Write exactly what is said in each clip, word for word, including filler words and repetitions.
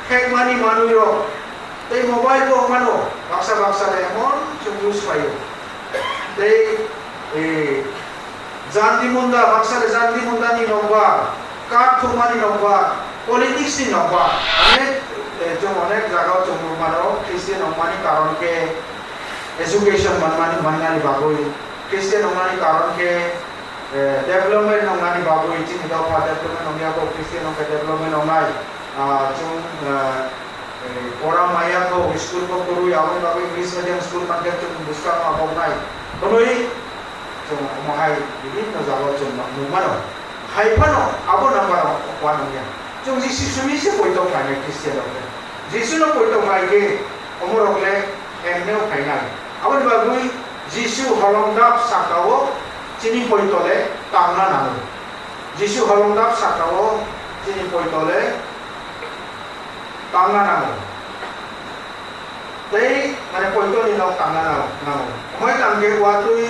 Khekmani manwi rok tei mobile bo mano, baksa baksa le emon chwng use khlaio. Tei, eh, jandi munda, baksa le jandi munda ni nokbar, kar thumani nokbar, politics ni nokbar. Onek, eh, chwng onek jaga o chwng nukmano, Christian wngmani karon khe education manmani, mannani bagwi, Christian wngmani karon khe, eh, development wngmani bagwi, chini dopha development wngya kho, Christian wngkhe development wngnai. Ah, chwng, ah, eh, pora maya kho, school bo kwrwi, aboni bagwi English medium school mankhe chwng bwskango aboknai. Hwnwi chwng omo hai bibinno jagao chwng nukmano. Hai phano abo number o uanukya. Chwng Jisu simi se poito khlainai Christian rok le. Jisu no poito khlai khe omorok le emneo khainai. Aboni bagwi Jisu holongdap sakao chini poito le tangna nango. Jisu holongdap sakao chini poito le tangna nango. Tei, mane, poito ni nok tangna nango. Omo hai tangkhe watwi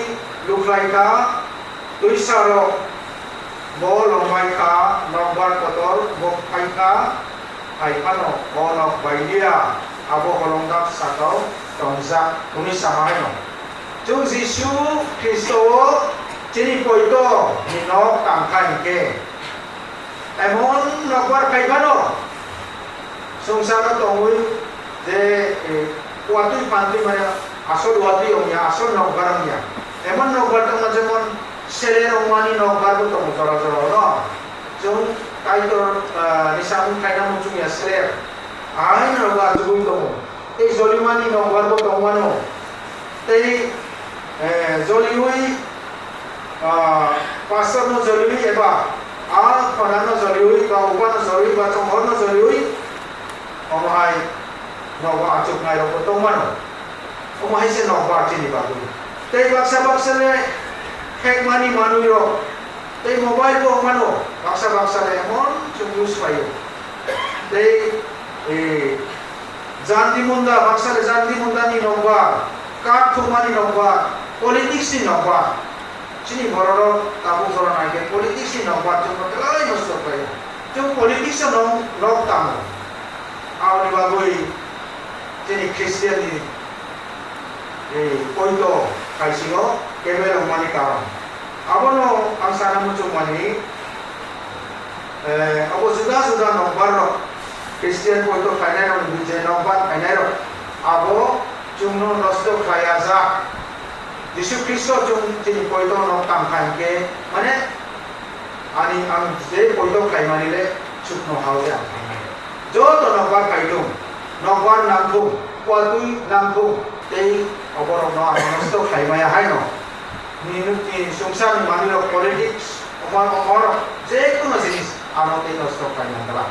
lukhlai kha, twisa rok bo longbai kha, nokbar kotor bo phai kha, hai phano o nok bai liya, abo holongdap sakao tongjak, hwnwi sama haino. Chwng Jisu Khristo o chini poito ni nok tang kha hinkhe, emon nokbar phai phano, swngcharo tongwi je, eh, watwi pantwi mane asol watwi wngya, asol nokbar wngya. Emon nokbar tongma jemon seler wngmani nokbar bo tongo jora jora no. Chwng Kaitor, ah, ni samung khaina muchungya seler. Ahaino nogo achugwi tongo. Tei jolimani nokbar bo tongmano. Tei, eh, joliwi, ah, pastor no joliwi eba a khonano joliwi ba upa no joliwi ba chonghor no joliwi omo hai nogo achuknai rok bo tongmano. Omo hai se nokbar chini bagwi. Tei baksa baksa le khekmani manwi rok tei mobile bo mano, baksa baksa le emon chwng use khlaio. Tei, eh, jandi munda, baksa le jandi munda ni nokbar, kar thumani nokbar, politics ni nokbar. Chini borok rok tabuk jora nai khe politics ni nokbar chwng no belai nosto khlaio. Chwng politics o no nok tango. Aboni bagwi chini Christian ni, eh, poito kaisingo kebel wngmani karon. Abono ang sana muchungmani, eh, abo juda juda nokbar rok, Christian poito khainai rok ni je nokbar khainai rok, abo chwngno nosto khlaiya jak. Jisu Khristo chwng chini poito nok tang kha hinkhe, mane, ani ang je poito khlaimani le chukno hao de ang khainai. Joto nokbar kaitung, nokbar nangthung, kuatwi nangthung, tei oborokno ang nosto khlaimaya haino. Ni, ni swngcharni manwirok politics, omor, omor, je kono jinis ano tei nosto khlai mangala.